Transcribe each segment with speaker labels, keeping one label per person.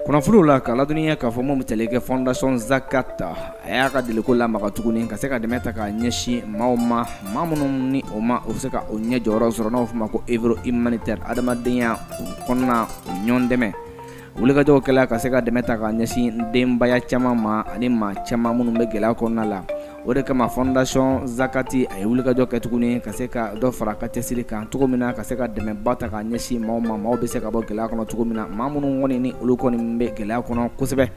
Speaker 1: Kunnafoniw la k'a ladɔnniya k'a fɔ mun bɛ tali kɛ Fondation Zakat, a y'a ka deliko lamaga tuguni ka se ka dɛmɛ ta k'a ɲɛsin maaw ma, maa minnu ni o ma u bɛ se ka o ɲɛ jɔyɔrɔ sɔrɔ, n'o fɔ ma ko œuvre humanitaire, adamadenya kɔnɔna ɲɔgɔn dɛmɛ. Wulikajɔw kɛla ka se ka dɛmɛ ta k'a ɲɛsin denbaya caman ma ani maa caman minnu bɛ gɛlɛya kɔnɔna la. O de kama Fondation Zakat a ye wulikajɔ kɛ tuguni ka se ka dɔ fara ka cɛsiri kan cogo min na ka se ka dɛmɛba ta k'a ɲɛsin maaw ma, maaw bɛ se ka bɔ gɛlɛya kɔnɔ cogo min na, maa minnu kɔni ni olu kɔni bɛ gɛlɛya kɔnɔ kosɛbɛ.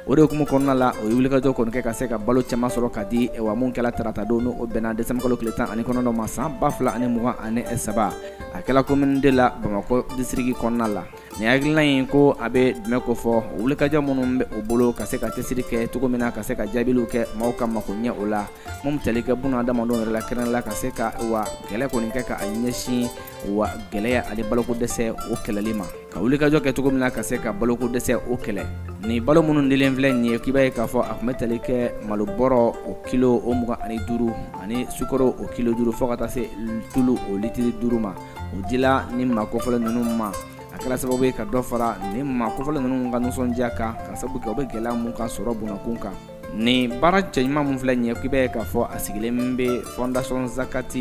Speaker 1: O de hukumu kɔnɔna la, o ye wulikajɔ kɔni kɛ ka se ka balo caman sɔrɔ ka di wa mun kɛla tarata don, n'o bɛnna décembre kalo tile 19 ma san 2023. A kɛla commune 2 la, Bamakɔ district kɔnɔna la. Nin hakilina in ko a bɛ dɛmɛ ko fɔ wulikajɔ minnu bɛ o bolo ka se ka cɛsiri kɛ cogo min na ka se ka jaabiw kɛ maaw ka mako ɲɛ o la, mun tali kɛ buna adamadenw yɛrɛ la kɛrɛn la, ka se ka wa kɛlɛ kɔni kɛ ka ɲɛsin wa gɛlɛya ani baloko dɛsɛ o kɛlɛli ma, ka wulikajɔ kɛ cogo min na ka se ka baloko dɛsɛ o kɛlɛ. Nin balo minnu dilen filɛ nin ye, k'i b'a ye k'a fɔ a tun bɛ tali kɛ malo bɔrɔ o kilo o 25 ani sukaro o kilo 5 fo ka taa se tulu o litiri 5 ma. O dila ni maa kofɔlen ninnu ma. A kɛra sababu ye ka dɔ fara ni maa kofɔlen ninnu ka nisɔndiya kan, ka sababu kɛ u bɛ gɛlɛya mun kan sɔrɔ bunakun kan. Nin baara cɛɲuman mun filɛ nin ye, k'i b'a ye k'a fɔ a sigilen bɛ Fondation Zakat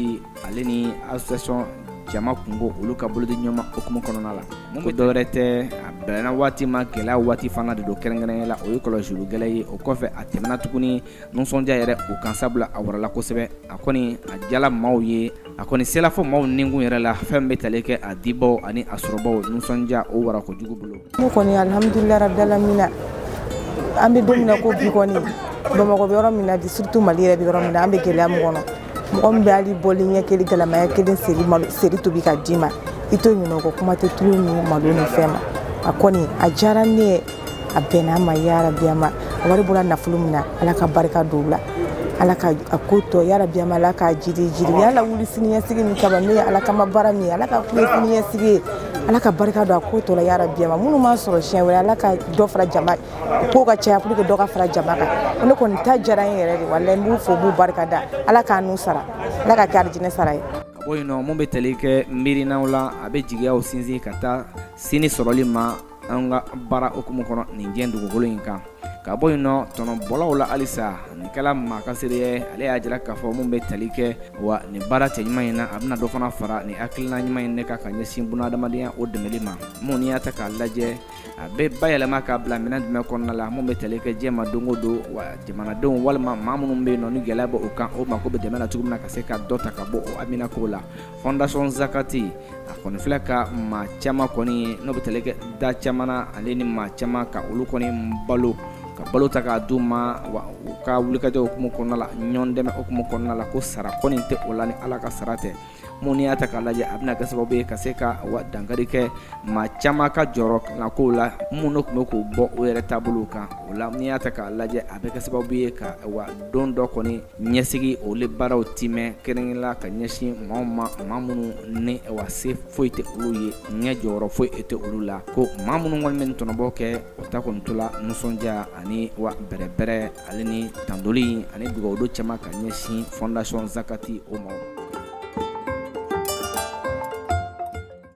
Speaker 1: ale ni association jama kungo olu ka bolodi ɲɔgɔn hukumu kɔnɔna la. Mun bɛ dɔwɛrɛ tɛ, a bɛnna waati ma, gɛlɛya waati fana de don kɛrɛnkɛrɛnnenya la, o ye kɔlɔsili gɛlɛn ye. O kɔfɛ a tɛmɛna tuguni nisɔndiya yɛrɛ o kan, sabula a warala kosɛbɛ. A kɔni a jala maaw ye, a kɔni sela fo maaw ninkun yɛrɛ la. Fɛn bɛ tali kɛ a dibaw ani a sɔrɔbaw nisɔndiya o wara kojugu bolo.
Speaker 2: Ne kɔni, alhamdulilayi rabil alamina. An bɛ don min na ko bi kɔni, Bamakɔ bɛ yɔrɔ min na bi, surtout Mali yɛrɛ bɛ yɔrɔ min na, an bɛ gɛlɛya min kɔnɔ, mɔgɔ min bɛ hali bɔli ɲɛ kelen, galamaya kelen seri, malo seri tobi ka d'i ma, i t'o ɲinɛ o kɔ. Kuma tɛ tulu ni malo ni fɛn ma. A kɔni a diyara ne ye, a bɛnna a ma, yarabi a ma. A wari bɔra nafolo min na, Ala ka barika don o la, Ala ka a ko tɔ, yarabi a ma, Ala ka jidi jidi, Ala wuli siniɲɛsigi min kama, n'o ye Ala kama baara min ye, Ala ka kule siniɲɛsigi ye, Ala ka barika don a ko tɔ la, yarabi a ma. Minnu m'a sɔrɔ siɲɛ wɛrɛ, Ala ka dɔ fara jama ko ka caya pour que dɔ ka fara jama kan. Ne kɔni ta diyara n yɛrɛ de, walayi. N b'u fo, b'u barika da. Ala k'a n'u sara, Ala ka kɛ arijinɛ sara ye.
Speaker 1: Ka bɔ yen nɔ, mun bɛ tali kɛ miirinaw la, a bɛ jigiyaw sinsin ka taa sini sɔrɔli ma an ka baara hukumu kɔnɔ nin diɲɛ dugukolo in kan. Ka bɔ yen nɔ, tɔnɔbɔlaw la halisa, nin kɛla maa ka seere ye. Ale y'a jira k'a fɔ mun bɛ tali kɛ wa nin baara cɛɲuman in na, a bɛna dɔ fana fara nin hakilina ɲuman in ne kan ka ɲɛsin bunadamadenya o dɛmɛli ma. Mun n'i y'a ta k'a lajɛ, a bɛ bayɛlɛma k'a bila minɛn jumɛn kɔnɔna la, mun bɛ tali kɛ diɲɛ ma don o don, wa jamanadenw walima maa minnu bɛ yen nɔ ni gɛlɛya bɛ o kan, o mako bɛ dɛmɛ na cogo min na ka se ka dɔ ta ka bɔ o amina ko la. Fondation Zakat a kɔni filɛ ka maa caman kɔni n'o bɛ tali kɛ da caman na, ale ni maa caman ka olu kɔni balo, ka balo ta k'a d'u ma, wa u ka wulikajɔ hukumu kɔnɔna la, ɲɔgɔn dɛmɛ hukumu kɔnɔna la, ko sara kɔni tɛ o la ni Ala ka sara tɛ. Mun n'i y'a ta k'a lajɛ, a bɛna kɛ sababu ye ka se ka wa dankari kɛ maa caman ka jɔyɔrɔ na kow la, minnu tun bɛ k'o bɔ o yɛrɛ taabolo kan. O la, n'i y'a ta k'a lajɛ, a bɛ kɛ sababu ye ka wa don dɔ kɔni ɲɛsigi olu baaraw timɛ kɛrɛnkɛrɛn la ka ɲɛsin maaw ma, maa minnu ni wa se foyi tɛ olu ye, ɲɛ jɔyɔrɔ foyi tɛ olu la, ko maa minnu kɔni bɛ nin tɔnɔbɔ kɛ, o ta kɔni tola nisɔndiya ani wa bɛrɛbɛrɛ ale ni tandoli ani dugawudon caman ka ɲɛsin Fondation Zakat o ma.